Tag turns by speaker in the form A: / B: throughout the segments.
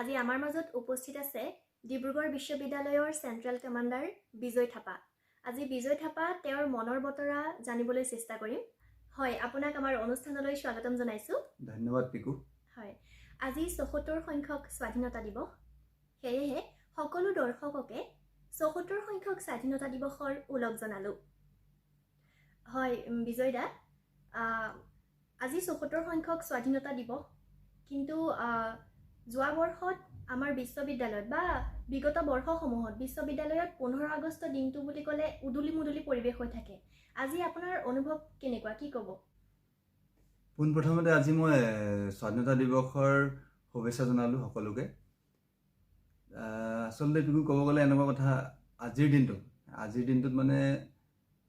A: আজি আমাৰ মাজত উপস্থিত আছে ডিব্ৰুগড় বিশ্ববিদ্যালয়ৰ চেণ্ট্ৰেল কমাণ্ডাৰ বিজয় থাপা। আজি বিজয় থাপা তেওঁৰ মনৰ বতৰা জানিবলৈ চেষ্টা কৰিম। হয়, আপোনাক আমাৰ অনুষ্ঠানলৈ স্বাগতম জনাইছোঁ।
B: ধন্যবাদ পিকু।
A: হয়, আজি 74 সংখ্যক স্বাধীনতা দিৱস, সেয়েহে সকলো দৰ্শককে 74 সংখ্যক স্বাধীনতা দিৱসৰ ওলগ জনালোঁ। হয় বিজয় দা, আজি 74 সংখ্যক স্বাধীনতা দিৱস, কিন্তু যোৱা বৰ্ষত আমাৰ বিশ্ববিদ্যালয়ত বা বিগত বৰ্ষসমূহত বিশ্ববিদ্যালয়ত 15 আগষ্ট দিনটো বুলি ক'লে উদুলি মুদুলি পৰিৱেশ হৈ থাকে। আজি আপোনাৰ অনুভৱ কেনেকুৱা, কি ক'ব?
B: পোনপ্ৰথমতে আজি মই স্বাধীনতা দিৱসৰ শুভেচ্ছা জনালোঁ সকলোকে। আচলতে পিকু, ক'ব গ'লে এনেকুৱা কথা, আজিৰ দিনটোত মানে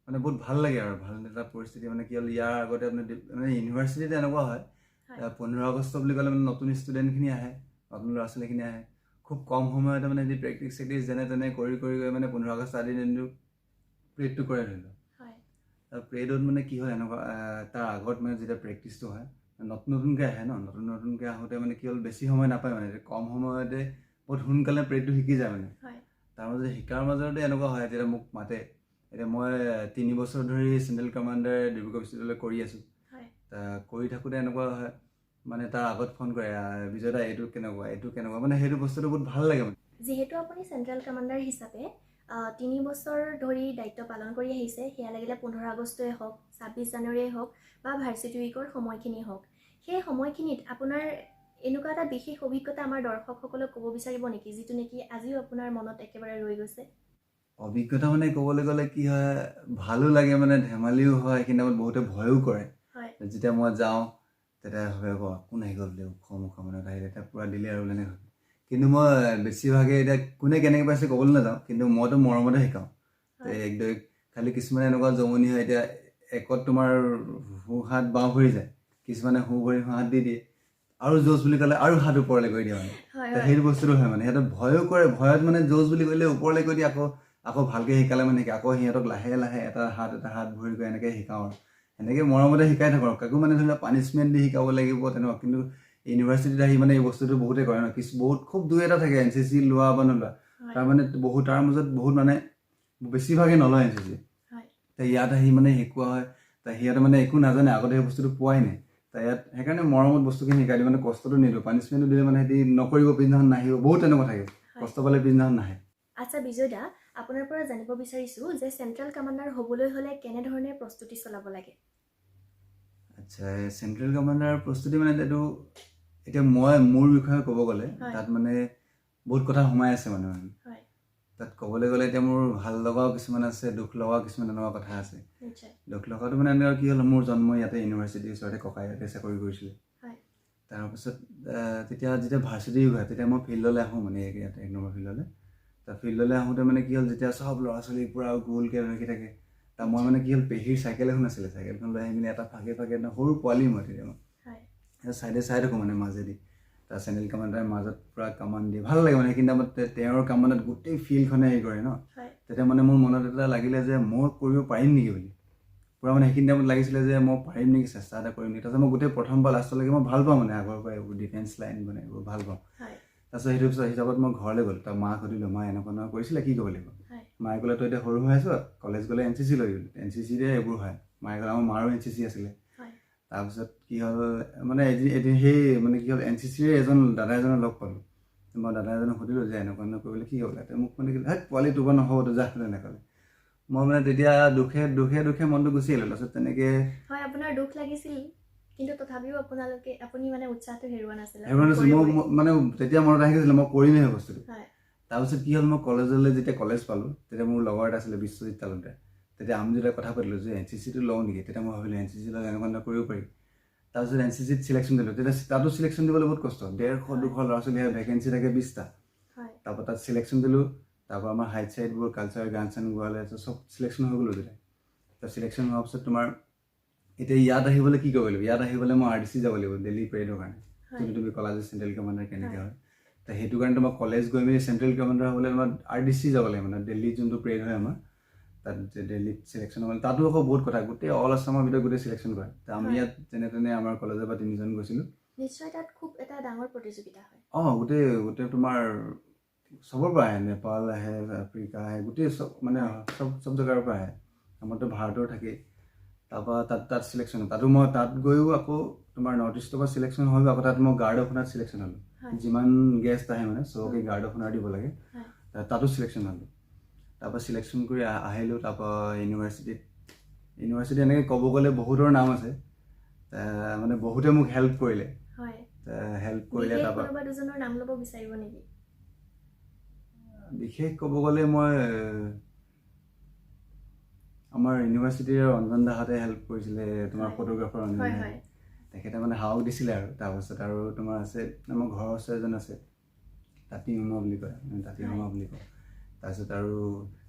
B: মানে বহুত ভাল লাগে আৰু ভাল এটা পৰিস্থিতি। মানে কি হ'ল, ইয়াৰ আগতে আপুনি মানে ইউনিভাৰ্চিটিত এনেকুৱা হয়, 15 আগষ্ট বুলি ক'লে মানে নতুন ষ্টুডেণ্টখিনি আহে, নতুন ল'ৰা ছোৱালীখিনি আহে, খুব কম সময়তে মানে যি প্ৰেক্টিচ চেক্টিচ যেনে তেনে কৰি কৰি গৈ মানে 15 আগষ্ট আদিৰ দিনটো প্ৰেডটো কৰে ধৰি লওক। প্ৰেডত মানে কি হয় এনেকুৱা, তাৰ আগত মানে যেতিয়া প্ৰেক্টিচটো হয়, নতুন নতুনকৈ আহে ন, নতুন নতুনকৈ আহোঁতে মানে কি হ'ল, বেছি সময় নাপায়, মানে কম সময়তে বহুত সোনকালে প্ৰেডটো শিকি যায় মানে। তাৰ মাজতে শিকাৰ মাজতে এনেকুৱা হয়, তেতিয়া মোক মাতে। এতিয়া মই 3 বছৰ ধৰি চেণ্ট্ৰেল কমাণ্ডাৰ ডিব্ৰুগড় বিশ্ববিদ্যালয়ত কৰি আছোঁ। কৰি থাকোঁতে এনেকুৱা হয়, মানে তাৰ আগত ফোন কৰে, বিজয় দা, এইটো কেনেকুৱা, এইটো কেনেকুৱা, মানে সেইটো বস্তুটো বহুত ভাল লাগে মানে।
A: যিহেতু আপুনি চেণ্ট্ৰেল কমাণ্ডাৰ হিচাপে 3 বছৰ ধৰি দায়িত্ব পালন কৰি আহিছে, সেয়া লাগিলে 15 আগষ্টই হওক, 26 জানুৱাৰীয়ে হওক বা ভাৰ্চিটি উইকৰ সময়খিনিয়ে হওক, সেই সময়খিনিত আপোনাৰ এনেকুৱা এটা বিশেষ অভিজ্ঞতা আমাৰ দৰ্শকসকলক ক'ব বিচাৰিব নেকি, যিটো নেকি আজিও আপোনাৰ মনত একেবাৰে ৰৈ গৈছে?
B: অভিজ্ঞতা মানে ক'বলৈ গ'লে কি হয়, ভালো লাগে, মানে ধেমালিও হয়, সেইখিনি টাইমত বহুতে ভয়ো কৰে। যেতিয়া মই যাওঁ তেতিয়া ভাবে আকৌ কোন আহি গ'ল বোলে, ওখ মুখ মানুহ এটা আহিলে, এতিয়া পূৰা দিলে আৰু বোলে এনেকৈ ভাবে। কিন্তু মই বেছিভাগে এতিয়া কোনে কেনেকৈ পাইছে ক'বলৈ নাযাওঁ, কিন্তু মইতো মৰমতে শিকাওঁ। এক দুই খালি কিছুমানে এনেকুৱা জমনি হয়, এতিয়া একত তোমাৰ সোঁ হাত বাওঁ ভৰি যায়, কিছুমানে সোঁ ভৰি সোঁ হাত দি দিয়ে, আৰু যুঁজ বুলি ক'লে আৰু হাত ওপৰলৈ কৰি দিয়ে মানে। সেইটো বস্তুটো হয়, মানে সিহঁতে ভয়ো কৰে, ভয়ত মানে যুঁজ বুলি ক'লে ওপৰলৈ কৰি দিয়ে, আকৌ ভালকৈ শিকালে মানে আকৌ সিহঁতক লাহে লাহে এটা হাত এটা হাত ভৰি কৰি এনেকৈ শিকাওঁ আৰু সেনেকৈ মৰমতে শিকাই থাকোঁ আৰু কাকো মানে ধৰি লওক পানিছমেণ্ট দি শিকাব লাগিব তেনেকুৱা। কিন্তু ইউনিভাৰ্চিটিত আহি মানে এই বস্তুটো বহুতে কৰে ন, কিছু বহুত খুব দুই এটা থাকে এনচিচি লোৱা বা নোলোৱা, তাৰ মানে বহুত তাৰ মাজত বহুত মানে বেছিভাগে নলয় এনচিচি। ইয়াত আহি মানে শিকোৱা হয়, সিহঁতে মানে একো নাজানে, আগতে সেই বস্তুটো পোৱাই নাই। ইয়াত সেইকাৰণে মৰমত বস্তুখিনি শিকাই দিওঁ, মানে কষ্টটো নিদিওঁ। পানিছমেণ্টটো দিলে মানে সিহঁতি নকৰিব, পিছদিনাখন নাহিব, বহুত তেনেকুৱা থাকে, কষ্ট পালে পিছদিনাখন নাহে।
A: আচ্ছা বিজয় দা, আপোনাৰ পৰা জানিব বিচাৰিছোঁ যে চেণ্ট্ৰেল কমাণ্ডাৰ হ'বলৈ হ'লে কেনেধৰণে প্ৰস্তুতি চলাব লাগে?
B: আচ্ছা, চেণ্ট্ৰেল কমাণ্ডাৰ প্ৰস্তুতি মানে এইটো এতিয়া মই মোৰ বিষয়ে ক'ব গ'লে তাত মানে বহুত কথা সোমাই আছে মানে। তাত ক'বলৈ গ'লে এতিয়া মোৰ ভাল লগাও কিছুমান আছে, দুখ লগাও কিছুমান এনেকুৱা কথা আছে। দুখ লগাটো মানে এনেকুৱা কি হ'ল, মোৰ জন্ম ইয়াতে ইউনিভাৰ্চিটিৰ ওচৰতে, ককাই ইয়াতে চাকৰি কৰিছিলে। তাৰপিছত তেতিয়া যেতিয়া ভাৰ্চিটি হয়, তেতিয়া মই ফিল্ডলৈ আহোঁ, মানে ইয়াতে 1 নম্বৰ ফিল্ডলৈ। তাৰ ফিল্ডলৈ আহোঁতে মানে কি হ'ল, যেতিয়া চব ল'ৰা ছোৱালী পূৰা গোলকৈ ৰখি থাকে, তাৰ মই মানে কি হ'ল, পেহীৰ চাইকেল এখন আছিলে, চাইকেলখন লৈ আহি মেলি এটা ফাঁকে ফাঁকে, সৰু পোৱালি মই তেতিয়া, মই চাইডে চাই থাকোঁ মানে মাজেদি। তাৰ চেণ্ট্ৰেল কমাণ্ডাৰ মাজত পূৰা কামাণ্ড দিয়ে, ভাল লাগে মানে সেইখিনি টাইমত তেওঁৰ কামাণ্ডত গোটেই ফিল্ডখনে হেৰি কৰে ন। তেতিয়া মানে মোৰ মনত এটা লাগিলে যে মই কৰিব পাৰিম নেকি বুলি, পূৰা মানে সেইখিনি টাইমত লাগিছিলে যে মই পাৰিম নেকি, চেষ্টা এটা কৰিম নেকি। তাৰপিছত মই গোটেই প্ৰথম পৰা লাষ্টলৈকে মই ভাল পাওঁ, মানে আগৰ পৰা এইবোৰ ডিফেন্স লাইন মানে এইবোৰ ভাল পাওঁ। তাৰপিছত সেইটো পিছত হিচাপত মই ঘৰলৈ গ'লোঁ, তাৰ মাক সুধিলোঁ, মা এনেকুৱা এনেকুৱা কৰিছিলে, কি কৰিব লাগিব? মায়ে ক'লে, তই এতিয়া সৰু হৈ আছ, কলেজ গ'লে এনচিচি লৈ গ'লি, এনচিচিতে এইবোৰ হয়। মায়ে ক'লে, আমাৰ মাৰো এনচিচি আছিলে। তাৰপিছত কি হ'ল, মানে এদিন সেই মানে কি হ'ল, এনচিচিৰে এজন দাদা এজনক লগ পালোঁ। মই দাদা এজনক সুধিলোঁ যে এনেকুৱা এনেকুৱা কৰিবলৈ কি হ'ব লাগে? মোক মানে কি, হেই পোৱালি, তোৰ পৰা নহ'ব, তই যা, তেনেকৈ ক'লে। মই মানে তেতিয়া দুখে দুখে দুখে মনটো গুচি আহিলোঁ। তাৰপিছত তেনেকৈ
A: হয়, আপোনাৰ দুখ লাগিছিল, কিন্তু তথাপিও আপুনি মানে উৎসাহটো হেৰুওৱা নাছিলে।
B: হেৰুওৱা নাছিলোঁ মই, মানে তেতিয়া মনত আহি গৈছিলে মই কৰিমেই সেই বস্তুটো। তাৰপিছত কি হ'ল, মই কলেজলৈ যেতিয়া কলেজ পালোঁ, তেতিয়া মোৰ লগৰ এটা আছিলে বিশ্বজিৎ তালুকদাৰ। তেতিয়া আমি যেতিয়া কথা পাতিলোঁ যে এনচিচিটো লওঁ নেকি, তেতিয়া মই ভাবিলোঁ এনচিচি ল'লে এনেকুৱা এনেকুৱা কৰিব পাৰি। তাৰপিছত এনচিচিত চিলেকশ্যন দিলোঁ। তেতিয়া তাতো চিলেকশ্যন দিবলৈ বহুত কষ্ট, 150 200 ল'ৰা ছোৱালী, ভেকেঞ্চি থাকে 20টা। তাৰপৰা তাত চিলেকশ্যন দিলোঁ, তাৰপৰা আমাৰ হাইট চাইটবোৰ কালচাৰ গান চান গোৱালে, চব চিলেকশ্যন হৈ গ'লোঁ তেতিয়া। তাৰ চিলেকশ্যন হোৱাৰ পিছত তোমাৰ এতিয়া ইয়াত আহিবলৈ কি কৰিব লাগিব? ইয়াত আহিবলৈ মই আৰডিচি যাব লাগিব দিল্লী পেৰেডৰ কাৰণে। যোনটো তুমি ক'লা যে চেণ্ট্ৰেল কমাণ্ডাৰ কেনেকৈ হয়, তো সেইটো কাৰণে তোমাৰ কলেজ গৈ মেলি চেণ্ট্ৰেল কমাণ্ডাৰ হ'বলৈ তোমাৰ আৰডিচি যাব লাগিব, মানে দিল্লীত যোনটো পেৰেড হয় আমাৰ, তাত দিল্লীত চিলেকশ্যন হ'লে তাতো আকৌ বহুত কথা, গোটেই অল আছামৰ ভিতৰত গোটেই চিলেকশ্যন কৰে। তো আমি ইয়াত যেনে তেনে আমাৰ কলেজৰ পৰা তিনিজন গৈছিলোঁ।
A: নিশ্চয় তাত খুব এটা ডাঙৰ প্ৰতিযোগিতা হয়।
B: অঁ, গোটেই গোটেই তোমাৰ চবৰ পৰা আহে, নেপাল আহে, আফ্ৰিকা আহে, গোটেই চব মানে চব চব জেগাৰ পৰা আহে। আমাৰতো ভাৰতৰ থাকেই। তাৰপৰা তাত তাত চিলেকশ্যন, তাতো মই তাত গৈও আকৌ তোমাৰ নৰ্থ ইষ্টৰ পৰা চিলেকশ্যন হৈ আকৌ তাত মই গাৰ্ড অফ অনাৰ চিলেকশ্যন হ'লোঁ। যিমান গেষ্ট আহে মানে চবকে গাৰ্ড অফ অনাৰ দিব লাগে, তাতো চিলেকশ্যন হ'লোঁ। তাৰপৰা চিলেকশ্যন কৰি আহিলোঁ। তাৰপৰা ইউনিভাৰ্চিটি এনেকৈ ক'ব গ'লে বহুতৰ নাম আছে, মানে বহুতে মোক হেল্প কৰিলে, হেল্প কৰিলে। তাৰপৰা
A: দুজনৰ নাম ল'ব বিচাৰিব নেকি?
B: বিশেষ ক'ব গ'লে মই আমাৰ ইউনিভাৰ্চিটিৰ ৰঞ্জন দাহঁতে হেল্প কৰিছিলে, তোমাৰ ফটোগ্ৰাফাৰ ৰঞ্জন দা, তেখেতে মানে সাহস দিছিলে। আৰু তাৰপাছত আৰু তোমাৰ আছে আমাৰ ঘৰৰ ওচৰৰ এজন আছে, তাঁতি শৰ্মা বুলি কয়, তাঁতি শৰ্মা বুলি কয়। তাৰপিছত আৰু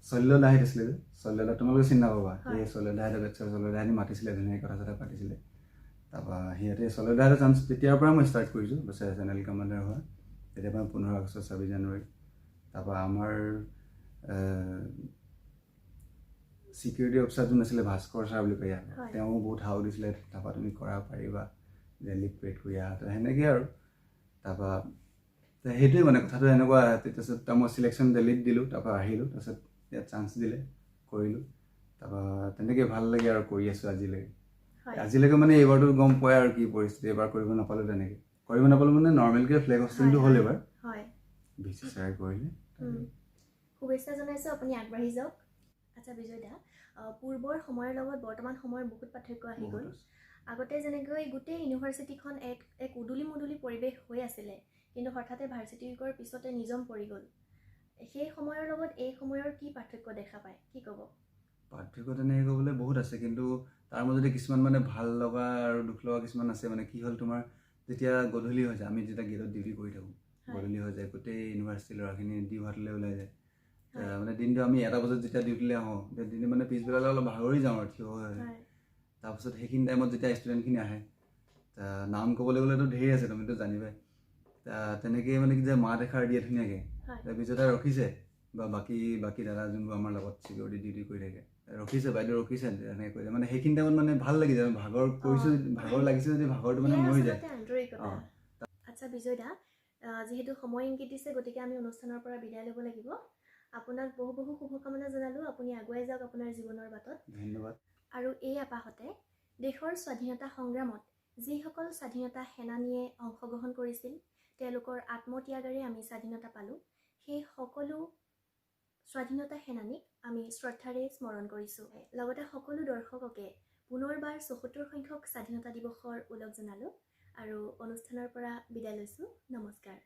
B: শৈল্য দাহেত আছিলে যে, শৈল্য দা তোমালোকে চিনি নাপাবা, এই শৈল্য দাহেঁতৰ বেটছৰ শৈল্য দাহেঁতি মাতিছিলে, ধুনীয়াকৈ কথা চথা পাতিছিলে। তাৰপৰা সিহঁতে শৈল্য দাহঁতৰ চান্স তেতিয়াৰ পৰা মই ষ্টাৰ্ট কৰিছোঁ চেনেল কমাণ্ডাৰ হোৱা, তেতিয়াৰ পৰা 15 আগষ্ট 26 জানুৱাৰী। তাৰপৰা আমাৰ চিকিউৰিটি অফিচাৰ যোন আছিলে ভাস্কৰ ছাৰ বুলি কয় ইয়াত, তেওঁ বহুত সাহস দিছিলে, তাৰপৰা তুমি কৰা পাৰিবা, দেলহিত প্ৰেড কৰি আহা, তো সেনেকৈ আৰু। তাৰপৰা সেইটোৱে মানে কথাটো এনেকুৱা। তাৰপিছত মই চিলেকশ্যন দেলহিত দিলোঁ, তাৰপৰা আহিলোঁ, তাৰপিছত ইয়াত চান্স দিলে, কৰিলোঁ। তাৰপৰা তেনেকৈ ভাল লাগে আৰু কৰি আছোঁ আজিলৈকে। আজিলৈকে মানে এইবাৰতো গম পোৱাই আৰু কি পৰিস্থিতি, এইবাৰ কৰিব নাপালোঁ, তেনেকৈ কৰিব নাপালোঁ মানে নৰ্মেলকৈ ফ্লেগ হষ্টিংটো হ'ল এইবাৰ, ভি চি ছাৰে কৰিলে।
A: শুভেচ্ছা জনাইছোঁ, আপুনি আগবাঢ়ি যাওক। আচ্ছা বিজয় দা, পূৰ্বৰ সময়ৰ লগত বৰ্তমান সময়ৰ বহুত পাৰ্থক্য আহি গ'ল। আগতে যেনেকৈ গোটেই ইউনিভাৰ্চিটিখন এক এক উদুলি মুদুলি পৰিৱেশ হৈ আছিলে, কিন্তু হঠাতে ভাৰ্চিটি উইকৰ পিছতে নিজম পৰি গ'ল। সেই সময়ৰ লগত এই সময়ৰ কি পাৰ্থক্য দেখা পায়, কি ক'ব?
B: পাৰ্থক্য তেনেকৈ ক'বলৈ বহুত আছে, কিন্তু তাৰ মাজতে কিছুমান মানে ভাল লগা আৰু দুখ লগা কিছুমান আছে। মানে কি হ'ল তোমাৰ, যেতিয়া গধূলি হৈ যায়, আমি যেতিয়া গেটত ডিউটি কৰি থাকোঁ, গধূলি হৈ যায়, গোটেই ইউনিভাৰ্চিটিৰ ল'ৰাখিনি ডিউহাটলৈ ওলাই যায়। মানে দিনটো আমি 1 বজাত যেতিয়া ডিউটিলৈ আহোঁ, দিনটো মানে পিছবেলালৈ অলপ ভাগৰি যাওঁ আৰু থিয় হৈ। তাৰপিছত সেইখিনি টাইমত যেতিয়া ষ্টুডেণ্টখিনি আহে, নাম ক'বলৈ গ'লেতো ঢেৰ আছে, তুমিতো জানিবাই। তেনেকেই মানে কি যে মাত এষাৰ দিয়ে ধুনীয়াকৈ, বিজয়দা ৰখিছে বা বাকী বাকী দাদা যোনবোৰ আমাৰ লগত চিকিউৰিটি ডিউটি কৰি থাকে, ৰখিছে বাইদেউ ৰখিছে, তেনেকৈ কৈ যায়। মানে সেইখিনি টাইমত মানে ভাল লাগি যায়, ভাগৰ কৰিছোঁ, ভাগৰ লাগিছে যদি ভাগৰটো মানে মৰি যায়।
A: আচ্ছা বিজয় দা, যিহেতু সময় ইংগিত দিছে, গতিকে আমি অনুষ্ঠানৰ পৰা বিদায় ল'ব লাগিব। আপোনাক বহু বহু শুভকামনা জনালোঁ, আপুনি আগুৱাই যাওক আপোনাৰ জীৱনৰ বাটত।
B: ধন্যবাদ।
A: আৰু এই আপাহতে দেশৰ স্বাধীনতা সংগ্ৰামত যিসকল স্বাধীনতা সেনানীয়ে অংশগ্ৰহণ কৰিছিল, তেওঁলোকৰ আত্মত্যাগেৰে আমি স্বাধীনতা পালোঁ, সেই সকলো স্বাধীনতা সেনানীক আমি শ্ৰদ্ধাৰে স্মৰণ কৰিছোঁ। লগতে সকলো দৰ্শককে পুনৰবাৰ 74 সংখ্যক স্বাধীনতা দিৱসৰ ওলগ জনালোঁ আৰু অনুষ্ঠানৰ পৰা বিদায় লৈছোঁ। নমস্কাৰ।